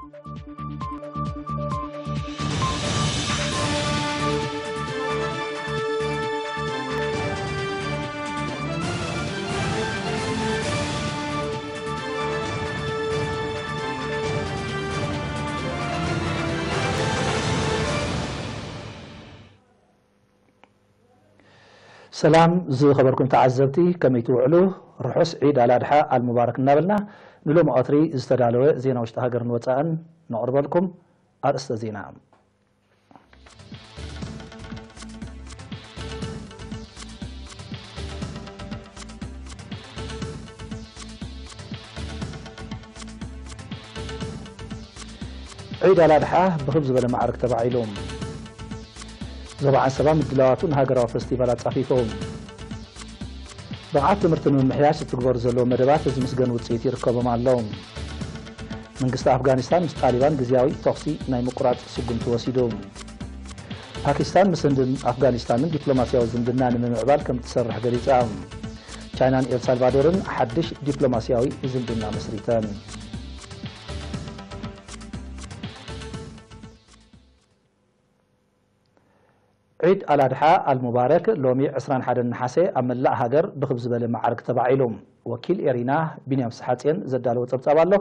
ሰላም ዝኸበርኩም ተዓዘብቲ፣ ከመይ ትውዕሉ? ርሑስ ዒድ ኣልኣድሓ ኣልሙባረክ እናበልና፣ ንሎሚ ቀትሪ ዝተዳለወ ዜና ውሽጢ ሃገርን ወጻእን ነቕርበልኩም። ኣርእስተ ዜና። ዒድ ኣልኣድሓ ብኽብ ዝበለ ማዕርግ ተባዒሉ። ዞባ ዓንሰባ ምድላዋቱ ንሃገራዊ ፈስቲቫል ኣጻፊፉ። ብቕዓት ትምህርቲ ንምምሕያሽ ዝትግበሩ ዘለዉ መደባት ዝምስገን ውጽኢት ይርከቦም ኣለዉ። መንግስቲ ኣፍጋኒስታን ምስ ጣሊባን ግዝያዊ ተኹሲ ናይ ምቁራጽ ስጉምቲ ወሲዱ። ፓኪስታን ምስ ህንድን ኣፍጋኒስታንን ዲፕሎማስያዊ ዝምድና ንምምዕባል ከም እትሰርሕ ገሊጻ። ቻይናን ኤልሳልቫዶርን ሓድሽ ዲፕሎማስያዊ ዝምድና መስሪተን። ዒድ ኣልኣድሓ ኣልሙባረክ ሎሚ ዕስራን ሓደን ነሓሰ ኣብ መላእ ሃገር ብኽብ ዝበለ ማዕርግ ተባዒሉ። ወኪል ኤሪና ቢንያም ሰሓጽዮን ዘዳለዎ ጸብጻብ ኣሎ።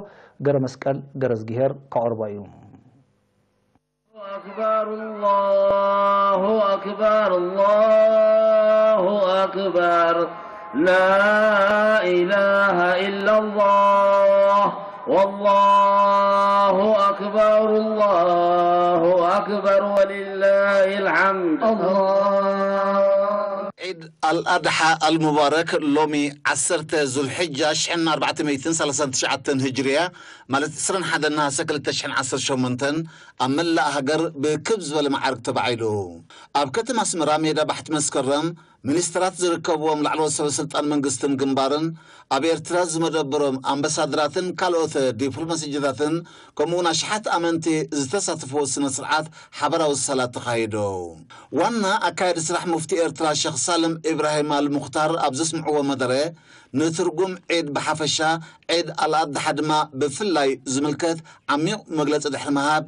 ገረ መስቀል ገረዝጊሄር ከቕርቦ እዩ። أكبر، الله أكبر، الله أكبر. لا إله إلا الله، والله أكبر، الله أكبر، ولله الحمد. الله. ዒድ ኣልኣድሓ ኣልሙባረክ ሎሚ ዓሰርተ ዙልሕጃ ሽሕን ኣርባዕተ ሚእትን ሰላሳን ትሽዓተን ህጅርያ፣ ማለት ዕስራን ሓደን ነሃሰ ክልተ ሽሕን ዓሰርተ ሸሞንተን ኣብ መላእ ሃገር ብክብ ዝበለ መዓርግ ተባዒሉ። ኣብ ከተማ ኣስመራ ሜዳ ባሕቲ መስከረም ሚኒስትራት ዝርከብዎም ላዕለዎት ሰበ ስልጣን መንግስትን ግንባርን፣ ኣብ ኤርትራ ዝመደበሮም ኣምባሳደራትን ካልኦት ዲፕሎማሲጃታትን፣ ከምኡውን ኣሽሓት ኣመንቲ ዝተሳተፍዎ ስነ ስርዓት ሓበራዊ ሰላት ተኻይዱ። ዋና ኣካያዲ ስራሕ ሙፍቲ ኤርትራ ሸኽ ሳልም ኢብራሂም ኣል ሙኽታር ኣብ ዘስምዕዎ መደረ፣ ንትርጉም ዒድ ብሓፈሻ፣ ዒድ ኣልኣድሓ ድማ ብፍላይ ዝምልከት ዓሚቕ መግለጺ ድሕሪ ምሃብ፣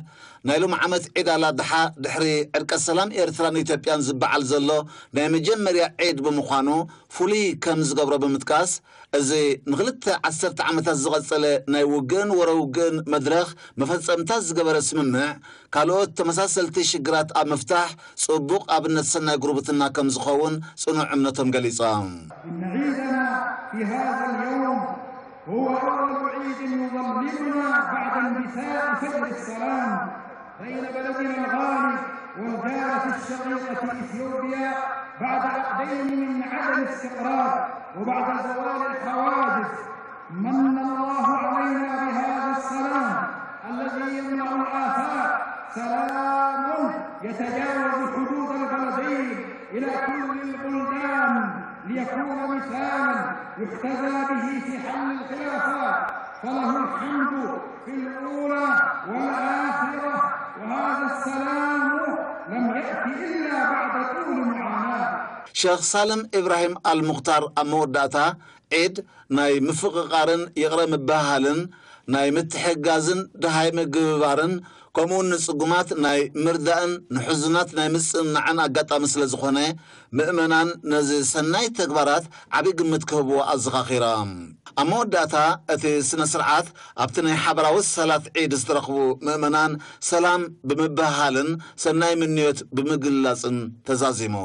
ናይ ሎሚ ዓመት ዒድ ኣልኣድሓ ድሕሪ ዕርቀ ሰላም ኤርትራን ኢትዮጵያን ዝበዓል ዘሎ ናይ መጀመርያ ዒድ ብምዃኑ ፍሉይ ከም ዝገብሮ ብምጥቃስ፣ እዚ ንኽልተ ዓሰርተ ዓመታት ዝቐጸለ ናይ ውግእን ወረ ውግእን መድረኽ መፈጸምታ ዝገበረ ስምምዕ፣ ካልኦት ተመሳሰልቲ ሽግራት ኣብ ምፍታሕ ጽቡቕ ኣብነት ሰናይ ጉርብትና ከም ዝኸውን ጽኑዕ እምነቶም ገሊጾም። إن عيدنا في هذا اليوم هو أول عيد يظللنا بعد اندفاع فجر السلام بين بلدنا الغالي والجارة الشقيقة إثيوبيا بعد عقدين من عدم استقرار وبعد زوال الحواجز. من الله علينا بهذا السلام الذي يملأ الآفاق، سلام يتجاوز حدود البلدين إلى كل البلدان، ليكون مثالا يحتذى به في حل الخلافات، فله الحمد في الأولى والآخرة، وهذا السلام لم يأت إلا بعد طول معاناة. ሸኽ ሳልም ኢብራሂም ኣልሙኽታር ኣብ መወዳእታ፣ ዒድ ናይ ምፍቕቓርን ይቕረ ምብህሃልን፣ ናይ ምትሕግጋዝን ደሃይ ምግብባርን፣ ከምኡውን ንጽጉማት ናይ ምርዳእን ንሕዙናት ናይ ምጽንናዕን ኣጋጣሚ ስለ ዝኾነ፣ ምእመናን ነዚ ሰናይ ተግባራት ዓቢ ግምት ክህብዎ ኣዘኻኺሮም። ኣብ መወዳእታ እቲ ስነ ስርዓት፣ ኣብቲ ናይ ሓበራዊ ሰላት ዒድ ዝተረኽቡ ምእመናን ሰላም ብምብህሃልን ሰናይ ምንዮት ብምግላጽን ተዛዚሙ።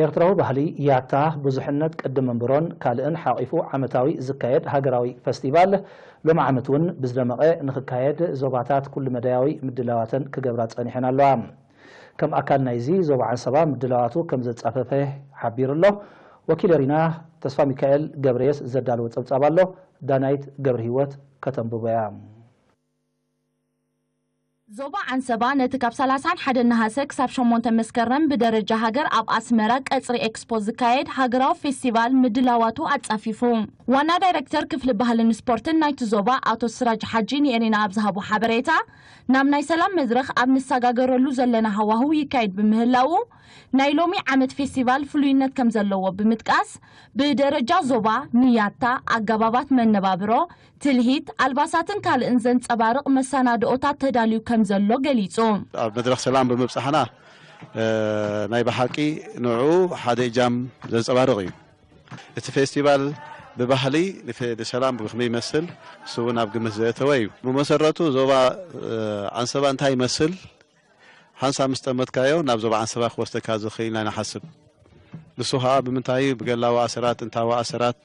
ኤርትራዊ ባህሊ ያታ ብዙሕነት ቅዲ መንብሮን ካልእን ሓቒፉ ዓመታዊ ዝካየድ ሃገራዊ ፈስቲቫል ሎሚ ዓመት እውን ብዝደመቐ ንኽካየድ ዞባታት ኩሉ መዳያዊ ምድላዋተን ክገብራ ጸኒሐን ኣለዋ። ከም ኣካል ናይዚ ዞባ ዓንሰባ ምድላዋቱ ከም ዘጻፈፈ ሓቢሩ ኣሎ። ወኪል ሪና ተስፋ ሚካኤል ገብረየስ ዘዳለዎ ጸብጻብ ኣሎ። ዳናይት ገብረ ህይወት ከተንብቦ እያ። ዞባ ዓንሰባ ነቲ ካብ ሰላሳን ሓደን ነሃሰ ክሳብ ሸሞንተ መስከረም ብደረጃ ሃገር ኣብ ኣስመራ ቀጽሪ ኤክስፖ ዝካየድ ሃገራዊ ፌስቲቫል ምድላዋቱ ኣጻፊፉ። ዋና ዳይረክተር ክፍሊ ባህልን ስፖርትን ናይቲ ዞባ ኣቶ ስራጅ ሓጂ ንኤሪና ኣብ ዝሃቦ ሓበሬታ፣ ናብ ናይ ሰላም መድረኽ ኣብ ንሰጋገረሉ ዘለና ሃዋህው ይካየድ ብምህላዉ፣ ናይ ሎሚ ዓመት ፌስቲቫል ፍሉይነት ከም ዘለዎ ብምጥቃስ፣ ብደረጃ ዞባ ንያታ፣ ኣገባባት መነባብሮ፣ ትልሂት፣ ኣልባሳትን ካልእን ዘንጸባርቕ መሰናድኦታት ተዳልዩ ከም ዘሎ ገሊጹ። ኣብ መድረኽ ሰላም ብምብጻሕና፣ እ፣ ናይ ብሓቂ ንዕኡ ሓደ እጃም ዘንጸባርቕ እዩ። እቲ ፌስቲቫል ብባህሊ ንፌ-፣ ንሰላም ብኸመይ ይመስል፣ እሱ እውን ኣብ ግምት ዘእተወ እዩ። ብመሰረቱ ዞባ፣ እ፣ ዓንሰባ እንታይ ይመስል፣ ሓንሳብ ምስ ጠመትካዮ ናብ ዞባ ዓንሰባ ክወስደካ ዝኽእል ኢና ንሓስብ። ንሱ ኸኣ ብምንታይ እዩ? ብገላዊ ኣሰራት፣ ጥንታዊ ኣሰራት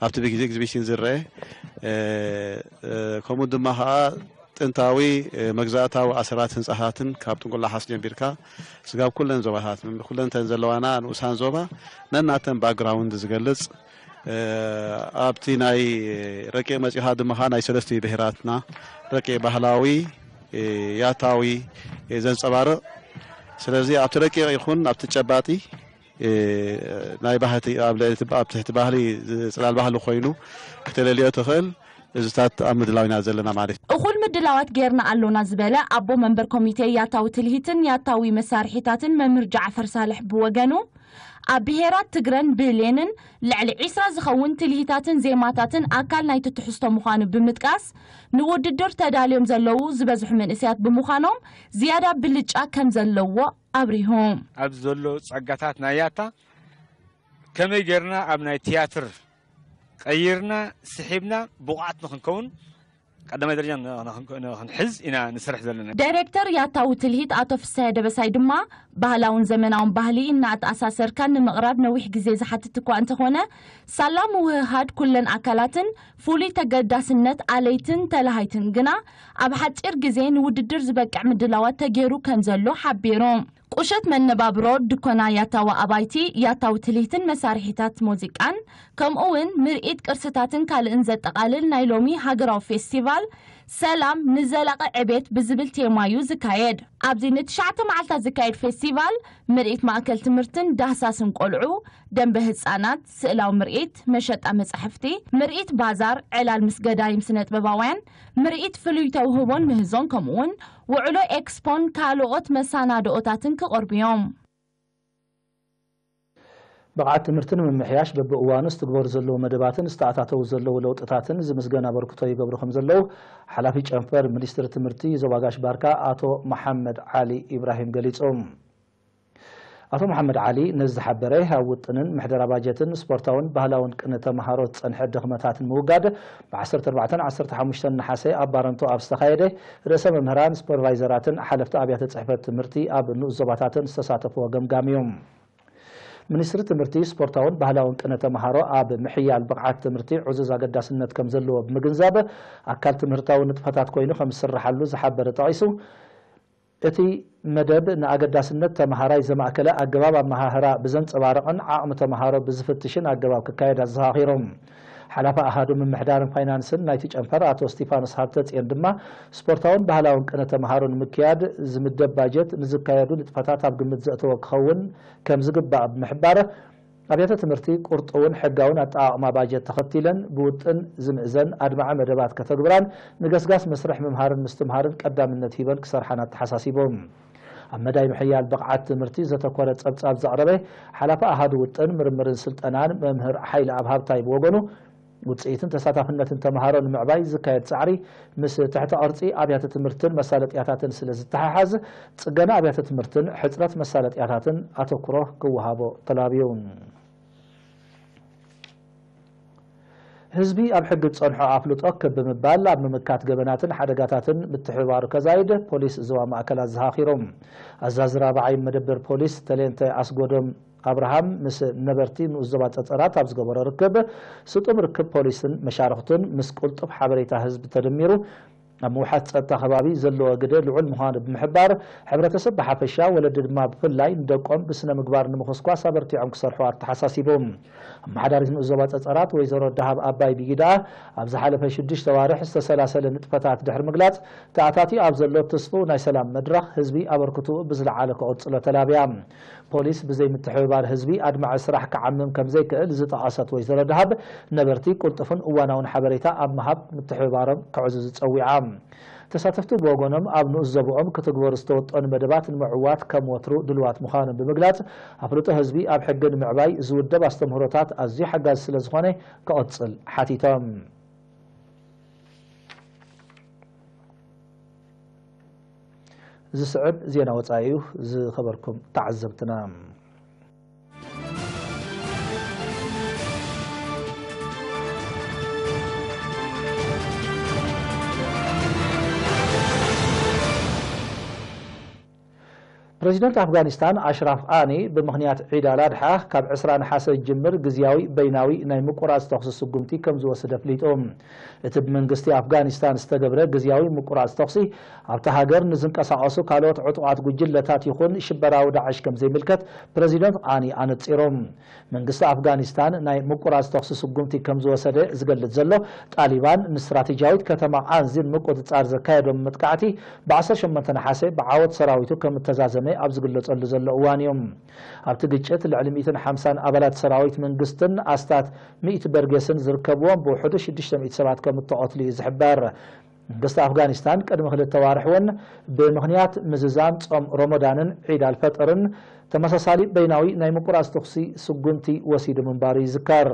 ኣብቲ ብግዜ ኤግዚቢሽን ዝረአ፣ እ፣ እ፣ ከምኡ ድማ ኸኣ ጥንታዊ፣ እ፣ መግዛእታዊ ኣሰራት ህንጻታትን ካብ ጥንቁላሓስ ጀሚርካ ስጋብ ኩለን ዞባታት፣ ኩለን እተን ዘለዋና ንኡሳን ዞባ ነናተን ባክግራውንድ ዝገልጽ፣ እ፣ ኣብቲ ናይ ረቂቕ መጺኻ ድማ ኸኣ ናይ ሰለስቲኡ ብሄራትና ረቂቕ ባህላዊ፣ እ፣ ያታዊ፣ እ፣ ዘንጸባርቕ። ስለዚ ኣብቲ ረቂቕ ይኹን ኣብቲ ጨባጢ፣ እ፣ ናይ ባህቲ ኣብ ልዕሊ እቲ፣ ኣብ ትሕቲ ባህሊ፣ ጽላል ባህሊ ኮይኑ ክተለልዮ ትኽእል። እዚታት ኣብ ምድላው ኢና ዘለና ማለት እዩ። እኹል ምድላዋት ጌርና ኣሎና ዝበለ ኣቦ መንበር ኮሚቴ ያታዊ ትልሂትን ያታዊ መሳርሒታትን መምህር ጃዕፈር ሳልሕ ብወገኑ፣ ኣብ ብሄራት ትግረን ብሌንን ልዕሊ ዒስራ ዝኸውን ትልሂታትን ዜማታትን ኣካል ናይቲ ትሕዝቶ ምዃኑ ብምጥቃስ፣ ንውድድር ተዳልዮም ዘለዉ ዝበዝሑ መንእሰያት ብምዃኖም ዝያዳ ብልጫ ከም ዘለዎ ኣብሪሁ። ኣብዚ ዘሎ ጸጋታት ናይ ያታ ከመይ ጌርና ኣብ ናይ ትያትር ቀይርና ስሒብና ብቑዓት ንኽንከውን ቀዳማይ ደረጃ ን-፣ ንኽን-፣ ንኽንሕዝ ኢና ንሰርሕ ዘለና። ዳይሬክተር ያታዊ ትልሂት ኣቶ ፍስሐ ደበሳይ ድማ፣ ባህላውን ዘመናውን ባህሊ እናተኣሳሰርካ ንምቕራብ ነዊሕ ግዜ ዝሓትት እኳ እንተኾነ፣ ሳላ ምውህሃድ ኩለን ኣካላትን ፍሉይ ተገዳስነት ኣለይትን ተላሃይትን ግና፣ ኣብ ሓጺር ግዜ ንውድድር ዝበቅዕ ምድላዋት ተገይሩ ከም ዘሎ ሓቢሩ። ቁሸት መነባብሮ ድኮና ያታዊ ኣባይቲ፣ ያታዊ ትልሂትን መሳርሒታት ሙዚቃን፣ ከምኡ እውን ምርኢት ቅርስታትን ካልእን ዘጠቓልል ናይ ሎሚ ሃገራዊ ፌስቲቫል፣ ሰላም ንዘላቒ ዕቤት ብዝብል ቴማ እዩ ዝካየድ። ኣብዚ ንትሽዓተ መዓልታት ዝካየድ ፌስቲቫል፣ ምርኢት ማእከል ትምህርትን ዳህሳስን ቆልዑ፣ ደንበ ህጻናት፣ ስእላዊ ምርኢት፣ መሸጣ መጻሕፍቲ፣ ምርኢት ባዛር፣ ዕላል ምስ ገዳይም ስነጥበባውያን፣ ምርኢት ፍሉይ ተውህቦን ምህዞን፣ ከምኡውን ውዕሎ ኤክስፖን ካልኦት መሰናድኦታትን ክቐርቡ እዮም። ብቕዓት ትምህርቲ ንምምሕያሽ በብእዋኑ ዝትግበሩ ዘለዉ መደባትን ዝተኣታተዉ ዘለዉ ለውጥታትን ዝምስገን ኣበርክቶ ይገብሩ ከም ዘለዉ ሓላፊ ጨንፈር ሚኒስትሪ ትምህርቲ ዞባ ጋሽ ባርካ ኣቶ መሓመድ ዓሊ ኢብራሂም ገሊጾም። ኣቶ መሓመድ ዓሊ ነዚ ዝሓበረ፣ ኣብ ውጥንን ምሕደራ ባጀትን ስፖርታውን ባህላውን ቅነ ተመሃሮ ዝጸንሐ ድኽመታት ንምውጋድ ብ ዓሰርተ ኣርባዕተን ዓሰርተ ሓሙሽተን ነሓሰ ኣብ ባረንቶ ኣብ ዝተኻየደ ርእሰ መምህራን፣ ሱፐርቫይዘራትን ሓለፍቲ ኣብያተ ጽሕፈት ትምህርቲ ኣብ ንኡስ ዞባታትን ዝተሳተፍዎ ገምጋም እዩ። ሚኒስትሪ ትምህርቲ ስፖርታውን ባህላውን ቅነ ተመሃሮ ኣብ ምሕያል ብቕዓት ትምህርቲ ዕዙዝ ኣገዳስነት ከም ዘለዎ ብምግንዛብ፣ ኣካል ትምህርታዊ ንጥፈታት ኮይኑ ከም ዝስርሓሉ ዝሓበረ ጠቒሱ፣ እቲ መደብ ንኣገዳስነት ተመሃራይ ዘማእከለ ኣገባብ ኣመሃህራ ብዘንጸባርቕን ዓቕሚ ተመሃሮ ብዝፍትሽን ኣገባብ ክካየድ ኣዘኻኺሮም። ሓላፊ ኣሃዱ ምምሕዳርን ፋይናንስን ናይቲ ጨንፈር ኣቶ እስቲፋኖስ ሃብተጽዮን ድማ፣ ስፖርታውን ባህላውን ቅነ ተመሃሮ ንምክያድ ዝምደብ ባጀት ንዝካየዱ ንጥፈታት ኣብ ግምት ዘእተወ ክኸውን ከም ዝግባእ ብምሕባር፣ ኣብያተ ትምህርቲ ቁርጡውን ሕጋውን ኣጠቓቕማ ባጀት ተኸቲለን ብውጥን ዝምእዘን ኣድማዒ መደባት ከተግብራን ንገስጋስ መስርሕ ምምሃርን ምስትምሃርን ቀዳምነት ሂበን ክሰርሓን ኣተሓሳሲቦም። ኣብ መዳይ ምሕያል ብቕዓት ትምህርቲ ዘተኮረ ጸብጻብ ዘቕረበ ሓላፊ ኣሃዱ ውጥን ምርምርን ስልጠናን መምህር ሓይለኣብ ሃብታይ ብወገኑ፣ ውጽኢትን ተሳታፍነትን ተመሃሮ ንምዕባይ ዝካየድ ጻዕሪ ምስ ትሕተ ቅርጺ ኣብያተ ትምህርትን መሳለጥያታትን ስለ ዝተሓሓዝ፣ ጽገና ኣብያተ ትምህርትን ሕጽረት መሳለጥያታትን ኣተኩሮ ክወሃቦ ተላብዩ። ህዝቢ ኣብ ሕጊ ዝጸንሖ ኣፍልጦ ክብ ብምባል ኣብ ምምካት ገበናትን ሓደጋታትን ምትሕብባሩ ከዛይድ ፖሊስ ዞባ ማእከል ኣዘኻኺሮም። ኣዛዚ ራብዓይ መደበር ፖሊስ ተሌንተ ኣስጎዶም ኣብርሃም ምስ ነበርቲ ንኡስ ዞባ ጸጸራት ኣብ ዝገበሮ ርክብ፣ ስጡም ርክብ ፖሊስን መሻርኽቱን ምስ ቅልጡፍ ሓበሬታ ህዝቢ ተደሚሩ፣ ኣብ ምውሓስ ጸጥታ ከባቢ ዘለዎ ግደ ልዑል ምዃኑ ብምሕባር፣ ሕብረተሰብ ብሓፈሻ፣ ወለዲ ድማ ብፍላይ ንደቆም ብስነ ምግባር ንምኹስኳስ ኣበርቲዖም ክሰርሑ ኣተሓሳሲቡ። ኣመሓዳሪት ንኡስ ዞባ ጸጸራት ወይዘሮ ደሃብ ኣባይ ብጊዳ ኣብ ዝሓለፈ ሽዱሽተ ኣዋርሕ ዝተሰላሰለ ንጥፈታት ድሕሪ ምግላጽ፣ ተኣታትዩ ኣብ ዘሎ ትስፉው ናይ ሰላም መድረኽ ህዝቢ ኣበርክትኡ ብዝለዓለ ክቕጽሎ ተላብያ። ፖሊስ ብዘይ ምትሕብባር ህዝቢ ኣድማዒ ስራሕ ክዓምም ከም ዘይክእል ዝጠቐሰት ወይዘሮ ደሃብ፣ ነበርቲ ቅልጡፍን እዋናውን ሓበሬታ ኣብ ምሃብ ምትሕብባሮም ክዕዝዙ ጸዊዓ። ተሳተፍቲ ብወገኖም ኣብ ንኡስ ዞባኦም ክትግበሩ ዝተወጠኑ መደባት ንምዕዋት ከም ወትሩ ድልዋት ምዃኖም ብምግላጽ፣ ኣፍልጦ ህዝቢ ኣብ ሕጊ ንምዕባይ ዝውደብ ኣስተምህሮታት ኣዝዩ ሓጋዚ ስለ ዝኾነ ክቕጽል ሓቲቶም። ዝስዕብ ዜና ወጻኢ እዩ። ዝኸበርኩም ተዓዘብትና፣ ፕረዚደንት ኣፍጋኒስታን ኣሽራፍ ቃኒ ብምኽንያት ዒድ ኣልኣድሓ ካብ ዕስራ ነሓሰ ዝጅምር ግዝያዊ በይናዊ ናይ ምቁራጽ ተኹሲ ስጉምቲ ከም ዝወሰደ ኣፍሊጡ። እቲ ብመንግስቲ ኣፍጋኒስታን ዝተገብረ ግዝያዊ ምቁራጽ ተኹሲ ኣብታ ሃገር ንዝንቀሳቐሱ ካልኦት ዕጡቓት ጉጅለታት ይኹን ሽበራዊ ዳዕሽ ከም ዘይምልከት ፕረዚደንት ቃኒ ኣነጺሮም። መንግስቲ ኣፍጋኒስታን ናይ ምቁራጽ ተኹሲ ስጉምቲ ከም ዝወሰደ ዝገልጽ ዘሎ፣ ጣሊባን ንስትራቴጂያዊት ከተማ ቃንዚ ንምቁጽጻር ዘካየዶም መጥቃዕቲ ብ ዓሰርተ ሸሞንተ ነሓሰ ብዓወት ሰራዊቱ ከም እተዛዘመ ኣብ ዝግለጸሉ ዘሎ እዋን እዩ። ኣብቲ ግጭት ልዕሊ ሚእትን ሓምሳን ኣባላት ሰራዊት መንግስትን ኣስታት ሚእቲ በርጌስን ዝርከብዎም ብውሕዱ ሽዱሽተ ሚእቲ ሰባት ከም እተቐትሉ እዩ ዝሕበር። መንግስቲ ኣፍጋኒስታን ቅድሚ ክልተ ኣዋርሕ እውን ብምኽንያት ምዝዛም ጾም ሮሞዳንን ዒድ ኣልፈጥርን ተመሳሳሊ በይናዊ ናይ ምቁራጽ ተኹሲ ስጉምቲ ወሲዱ ምንባሩ ይዝከር።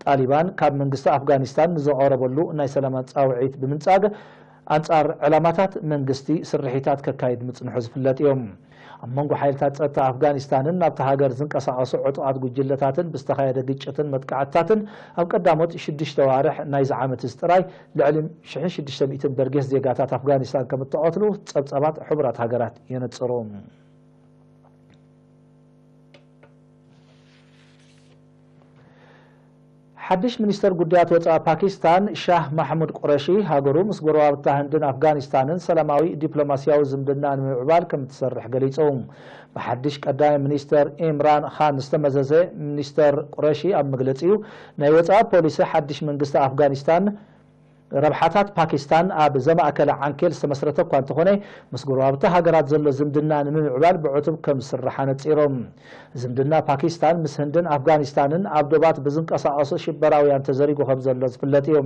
ጣሊባን ካብ መንግስቲ ኣፍጋኒስታን ንዝቐረበሉ ናይ ሰላም ጻውዒት ብምንጻግ፣ ኣንጻር ዕላማታት መንግስቲ ስርሒታት ከካይድ ምጽንሑ ዝፍለጥ እዩ። ኣብ መንጎ ሓይልታት ጸጥታ ኣፍጋኒስታንን ናብታ ሃገር ዝንቀሳቐሱ ዕጡቓት ጉጅለታትን ብዝተኻየደ ግጭትን መጥቃዕትታትን ኣብ ቀዳሞት ሽዱሽተ ኣዋርሕ ናይዚ ዓመት እዚ ጥራይ ልዕሊ ሽሕን ሽዱሽተ ሚእትን በርጌስ ዜጋታት ኣፍጋኒስታን ከም እተቐትሉ ጸብጻባት ሕቡራት ሃገራት የነጽሩ። ሓድሽ ሚኒስተር ጉዳያት ወጻኢ ፓኪስታን ሻህ ማሕሙድ ቁረሺ፣ ሃገሩ ምስ ጎረባብታ ህንድን ኣፍጋኒስታንን ሰላማዊ ዲፕሎማስያዊ ዝምድና ንምምዕባል ከም እትሰርሕ ገሊጹ። ብሓድሽ ቀዳማይ ሚኒስተር ኢምራን ኻን ዝተመዘዘ ሚኒስተር ቁረሺ ኣብ መግለጺኡ፣ ናይ ወጻኢ ፖሊሲ ሓድሽ መንግስቲ ኣፍጋኒስታን ረብሓታት ፓኪስታን ኣብ ዘማእከለ ዓንኬል ዝተመስረተ እኳ እንተኾነ፣ ምስ ጎረባብቲ ሃገራት ዘሎ ዝምድና ንምምዕባል ብዕቱብ ከም ዝስራሕ ኣነጺሮም። ዝምድና ፓኪስታን ምስ ህንድን ኣፍጋኒስታንን ኣብ ዶባት ብዝንቀሳቐሱ ሽበራውያን ተዘሪጉ ከም ዘሎ ዝፍለጥ እዩ።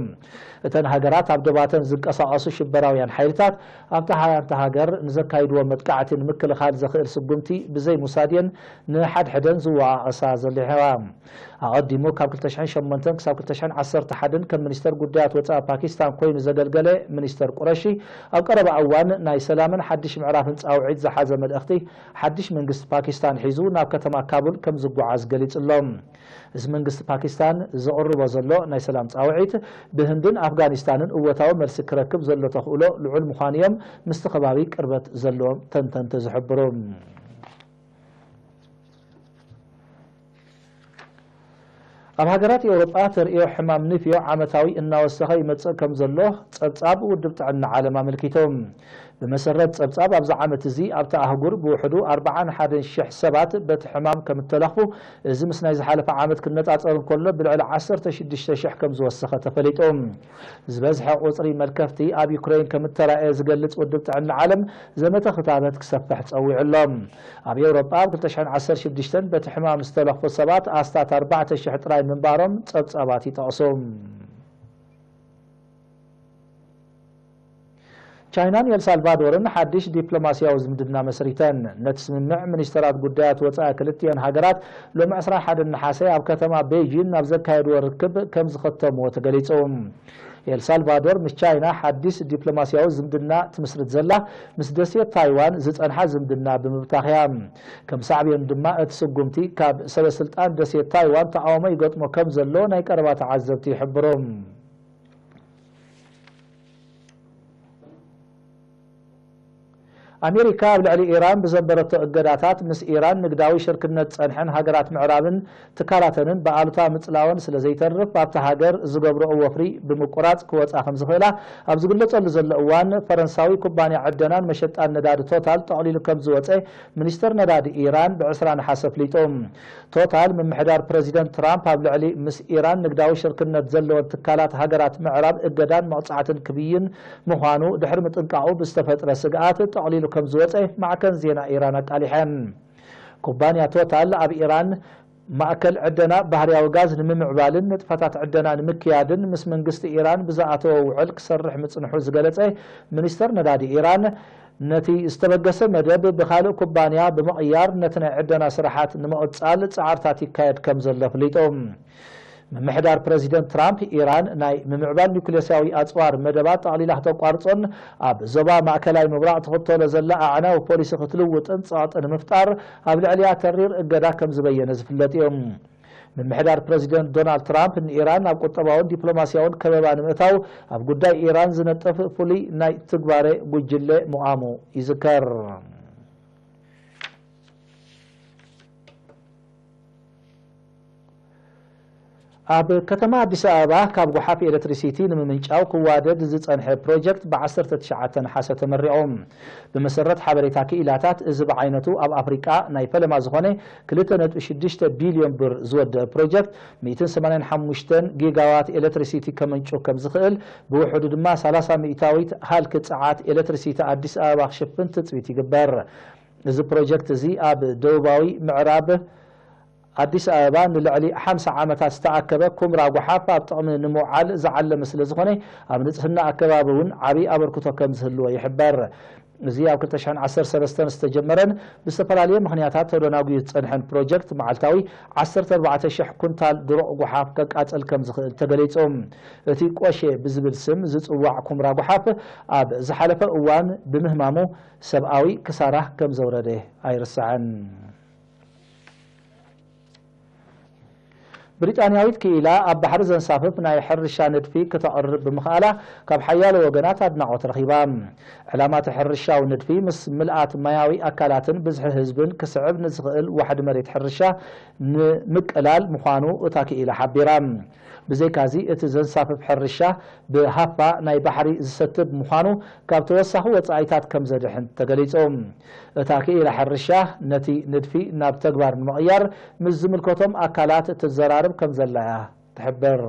እተን ሃገራት ኣብ ዶባተን ዝንቀሳቐሱ ሽበራውያን ሓይልታት ኣብታ ሓንቲ ሃገር ንዘካይድዎ መጥቃዕቲ ንምክልኻል ዘኽእል ስጉምቲ ብዘይ ምውሳድ እየን ንሓድሕደን ዝወቓቐሳ ዘሊሐዋ። ኣቐዲሙ ካብ ክልተ ሽሕን ሸሞንተን ክሳብ ክልተ ሽሕን ዓሰርተ ሓደን ከም ሚኒስተር ጉዳያት ወጻኢ ፓኪስታን ኮይኑ ዘገልገለ ሚኒስተር ቁረሺ፣ ኣብ ቀረባ እዋን ናይ ሰላምን ሓድሽ ምዕራፍን ጻውዒት ዝሓዘ መልእኽቲ ሓድሽ መንግስቲ ፓኪስታን ሒዙ ናብ ከተማ ካቡል ከም ዝጓዓዝ ገሊጹ ኣሎ። እዚ መንግስቲ ፓኪስታን ዘቕርቦ ዘሎ ናይ ሰላም ጻውዒት፣ ብህንድን ኣፍጋኒስታንን እወታዊ መልሲ ክረክብ ዘሎ ተኽእሎ ልዑል ምዃኑ እዮም ምስቲ ከባቢ ቅርበት ዘለዎም ተንተንቲ ዝሕብሩ። ኣብ ሃገራት ኤውሮጳ ተርእዮ ሕማም ንፍዮ ዓመታዊ እናወሰኸ ይመጽእ ከም ዘሎ ጸብጻብ ውድብ ጥዕና ዓለም ኣመልኪቱ። ብመሰረት ጸብጻብ፣ ኣብዚ ዓመት እዚ ኣብታ ኣህጉር ብውሕዱ ኣርባዓን ሓደን ሽሕ ሰባት በቲ ሕማም ከም እተለኽፉ፣ እዚ ምስ ናይ ዝሓለፈ ዓመት ክነጻጸር እንከሎ ብልዕሊ ዓሰርተ ሽዱሽተ ሽሕ ከም ዝወሰኸ ተፈሊጡ። ዝበዝሐ ቁጽሪ መልከፍቲ ኣብ ዩክሬን ከም እተራእየ ዝገልጽ ውድብ ጥዕና ዓለም፣ ዘመተ ክታበት ክሰፍሕ ጸዊዑ ኣሎ። ኣብ ኤውሮጳ ኣብ ክልተ ሽሕን ዓሰርተ ሽዱሽተን በቲ ሕማም ዝተለኽፉ ሰባት ኣስታት ኣርባዕተ ሽሕ ጥራይ ምንባሮም ጸብጻባት ይጠቕሱ። ቻይናን ኤልሳልቫዶርን ሓድሽ ዲፕሎማስያዊ ዝምድና መስሪተን። ነቲ ስምምዕ ሚኒስተራት ጉዳያት ወጻኢ ክልቲኤን ሃገራት ሎሚ ዕስራን ሓደን ነሓሰ ኣብ ከተማ ቤይጂን ናብ ዘካየድዎ ርክብ ከም ዝኸተምዎ ተገሊጹ። ኤልሳልቫዶር ምስ ቻይና ሓድሽ ዲፕሎማስያዊ ዝምድና ትምስርት ዘላ፣ ምስ ደሴት ታይዋን ዝጸንሓ ዝምድና ብምብታኽያ። ከም ሳዕቤኑ ድማ እቲ ስጉምቲ ካብ ሰበስልጣን ደሴት ታይዋን ተቓውሞ ይገጥሞ ከም ዘሎ ናይ ቀረባ ተዓዘብቲ ይሕብሩ። ኣሜሪካ ኣብ ልዕሊ ኢራን ብዘንበረቶ እገዳታት፣ ምስ ኢራን ንግዳዊ ሽርክነት ዝጸንሐን ሃገራት ምዕራብን ትካላተንን ብኣሉታ ምጽላወን ስለ ዘይተርፍ፣ ኣብታ ሃገር ዝገብርኦ ወፍሪ ብምቁራጽ ክወጻ ከም ዝኽእላ ኣብ ዝግለጸሉ ዘሎ እዋን፣ ፈረንሳዊ ኩባንያ ዕደናን መሸጣን ነዳዲ ቶታል ጠቕሊሉ ከም ዝወጸ ሚኒስተር ነዳዲ ኢራን ብዕስራ ነሓሰ ኣፍሊጡ። ቶታል፣ ምምሕዳር ፕረዚደንት ትራምፕ ኣብ ልዕሊ ምስ ኢራን ንግዳዊ ሽርክነት ዘለወን ትካላት ሃገራት ምዕራብ እገዳን መቕጻዕትን ክብይን ምዃኑ ድሕሪ ምጥንቃቑ ብዝተፈጥረ ስግኣት ጠቕሊሉ ከም ዝወጸ ማዕከን ዜና ኢራን ኣቃሊሐን። ኩባንያ ቶታል ኣብ ኢራን ማእከል ዕደና ባህርያዊ ጋዝ ንምምዕባልን ንጥፈታት ዕደና ንምክያድን ምስ መንግስቲ ኢራን ብዝኣተወ ውዕል ክሰርሕ ምጽንሑ ዝገለጸ ሚኒስተር ነዳዲ ኢራን፣ ነቲ ዝተበገሰ መደብ ብኻልእ ኩባንያ ብምቕያር ነቲ ናይ ዕደና ስራሓት ንምቕጻል ጻዕርታት ይካየድ ከም ዘሎ ኣፍሊጡ። ምምሕዳር ፕረዚደንት ትራምፕ፣ ኢራን ናይ ምምዕባል ኒውክሌሳዊ ኣጽዋር መደባ ጠቕሊላ ክተቋርጾን ኣብ ዞባ ማእከላይ ምብራቕ ትኽተሎ ዘላ ኣዕናዊ ፖሊሲ ክትልውጥን ጸቕጢ ንምፍጣር ኣብ ልዕሊኣ ተሪር እገዳ ከም ዝበየነ ዝፍለጥ እዩ። ምምሕዳር ፕረዚደንት ዶናልድ ትራምፕ ንኢራን ናብ ቁጠባውን ዲፕሎማስያውን ከበባ ንምእታው ኣብ ጉዳይ ኢራን ዝነጥፍ ፍሉይ ናይ ትግባረ ጉጅለ ምዃሙ ይዝከር። ኣብ ከተማ ኣዲስ ኣበባ ካብ ጓሓፍ ኤሌክትሪሲቲ ንምምንጫው ክዋደድ ዝጸንሐ ፕሮጀክት ብ ዓሰርተ ትሽዓተ ነሓሰ ተመሪቑ። ብመሰረት ሓበሬታ ክኢላታት፣ እዚ ብዓይነቱ ኣብ ኣፍሪቃ ናይ ፈለማ ዝኾነ ክልተ ነጥቢ ሽዱሽተ ቢልዮን ብር ዝወደአ ፕሮጀክት ሚእትን ሰማንያን ሓሙሽተን ጊጋዋት ኤሌክትሪሲቲ ከመንጩ ከም ዝኽእል፣ ብውሑዱ ድማ ሰላሳ ሚእታዊት ሃልኪ ጸዓት ኤሌክትሪሲቲ ኣዲስ ኣበባ ክሽፍን ትጽቢት ይግበር። እዚ ፕሮጀክት እዚ ኣብ ደቡባዊ ምዕራብ ኣዲስ ኣበባ ንልዕሊ ሓምሳ ዓመታት ዝተኣከበ ኩምራ ጓሓፍ ኣብ ጥቕሚ ንምውዓል ዝዓለመ ስለ ዝኾነ፣ ኣብ ንጽህና ኣከባቢ እውን ዓብዪ ኣበርክቶ ከም ዝህልዎ ይሕበር። እዚ ኣብ ክልተ ሽሕን ዓሰርተ ሰለስተን ዝተጀመረን ብዝተፈላለየ ምኽንያታት ተደናጉዩ ዝጸንሐን ፕሮጀክት፣ መዓልታዊ ዓሰርተ ኣርባዕተ ሽሕ ኩንታል ድሩቕ ጓሓፍ ከቃጽል ከም ዝኽእል ተገሊጹ። እቲ ቆሼ ብዝብል ስም ዝጽዋዕ ኩምራ ጓሓፍ፣ ኣብ ዝሓለፈ እዋን ብምህማሙ ሰብኣዊ ክሳራ ከም ዘውረደ ኣይርሳዕን። ብሪጣንያዊት ክኢላ ኣብ ባሕሪ ዘንሳፍፍ ናይ ሕርሻ ንድፊ ክተቕርብ ብምኽኣላ፣ ካብ ሓያሎ ወገናት ኣድናቖት ረኺባ። ዕላማ እቲ ሕርሻዊ ንድፊ፣ ምስ ምልኣት ማያዊ ኣካላትን ብዝሒ ህዝብን ክስዕብ ንዝኽእል ዋሕዲ መሬት ሕርሻ ንምቅላል ምዃኑ እታ ክኢላ ሓቢራ። ብዘይካዚ፣ እቲ ዘንሳፍፍ ሕርሻ ብሃፋ ናይ ባሕሪ ዝሰትብ ምዃኑ፣ ካብ ተወሳኺ ወጻኢታት ከም ዘድሕን ተገሊጹ። እታ ክኢላ ሕርሻ፣ ነቲ ንድፊ ናብ ተግባር ንምቕያር ምስ ዝምልከቶም ኣካላት ትዘራረብ ከም ዘላ እያ ትሕብር።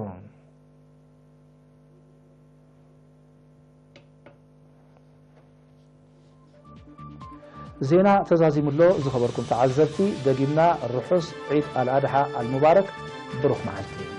ዜና ተዛዚሙ ኣሎ። ዝኸበርኩም ተዓዘብቲ፣ ደጊምና ርሑስ ዒድ ኣልኣድሓ ኣልሙባረክ፣ ብሩኽ መዓልቲ።